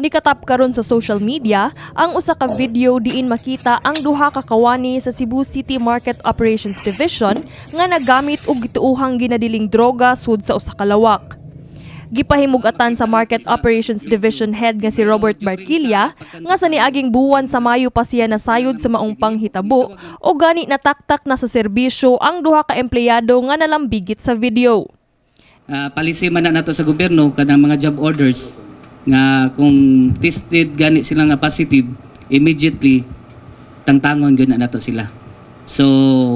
Nikatap karon sa social media ang usa ka video diin makita ang duha ka kawani sa Cebu City Market Operations Division nga nagamit og gituohang ginadiling droga sud sa usa ka lawak. Gipahimug-atan sa Market Operations Division Head nga si Robert Barquilla nga sa niaging buwan sa Mayo pa siya nasayod sa maong panghitabo o gani nataktak na sa serbisyo ang duha ka empleyado nga nalambigit sa video. Policy man na nato sa gobyerno kanang mga job orders nga kung tested gani sila nga positive, immediately tangtangon gyud na nato sila. So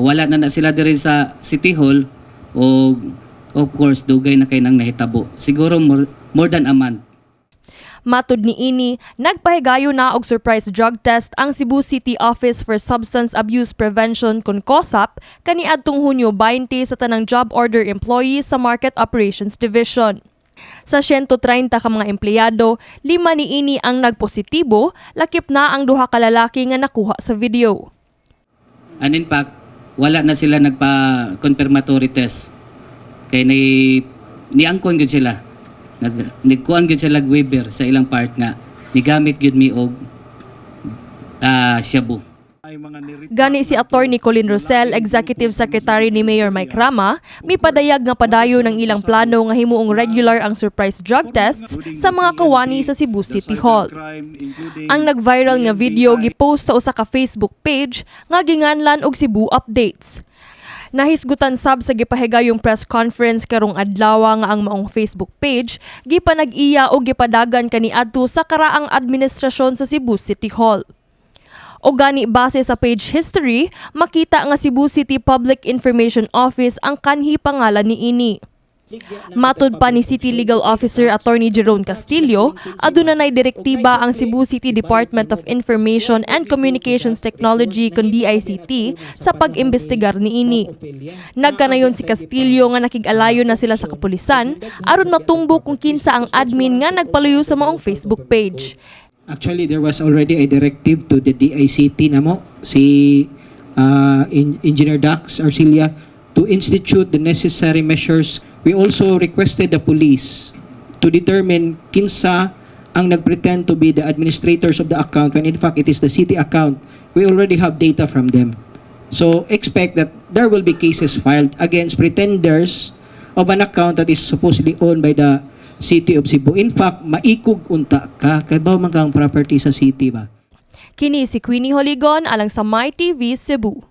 wala na na sila diri sa City Hall o of course dugay na kay nang nahitabo. Siguro more than a month. Matud niini, nagpahigayo na og surprise drug test ang Cebu City Office for Substance Abuse Prevention kon COSAP kaniadtong Hunyo 20 sa tanang job order employees sa Market Operations Division. Sa 130 ka mga empleyado, lima niini ang nagpositibo, lakip na ang duha ka lalaki nga nakuha sa video. And in fact, wala na sila nagpa-confirmatory test. Kay ni niangkon gyud sila. Nagkuan gyud sila waiver sa ilang part nga nigamit gyud mi og shabu. Gani si Attorney Colin Rosell, Executive Secretary ni Mayor Mike Rama, mipadayag nga padayon ng ilang plano nga himuong regular ang surprise drug tests sa mga kawani sa Cebu City Hall. Ang nag-viral nga video gipost sa usa ka Facebook page nga ginganlan og Cebu Updates. Nahisgutan sab sa gipahigayong press conference karong adlaw nga ang maong Facebook page gipanag-iya o gipadagan kaniadto sa karaang administrasyon sa Cebu City Hall. O gani base sa page history, makita nga Cebu City Public Information Office ang kanhi pangalan niini. Matud pa ni City Legal Officer Attorney Jerome Castillo, aduna nay direktiba ang Cebu City Department of Information and Communications Technology kon DICT sa pag-imbestigar niini. Nagkanayon si Castillo nga nakig-alayo na sila sa kapulisan aron matumbok kung kinsa ang admin nga nagpaluyo sa maong Facebook page. Actually, there was already a directive to the DICT namo, si Engineer Dax Arcilia, to institute the necessary measures. We also requested the police to determine kinsa ang nagpretend to be the administrators of the account when in fact it is the city account. We already have data from them. So expect that there will be cases filed against pretenders of an account that is supposedly owned by the City of Cebu. In fact, maikog unta ka kay baw man kang property sa city ba. Kini si Queenie Holigon alang sa My TV Cebu.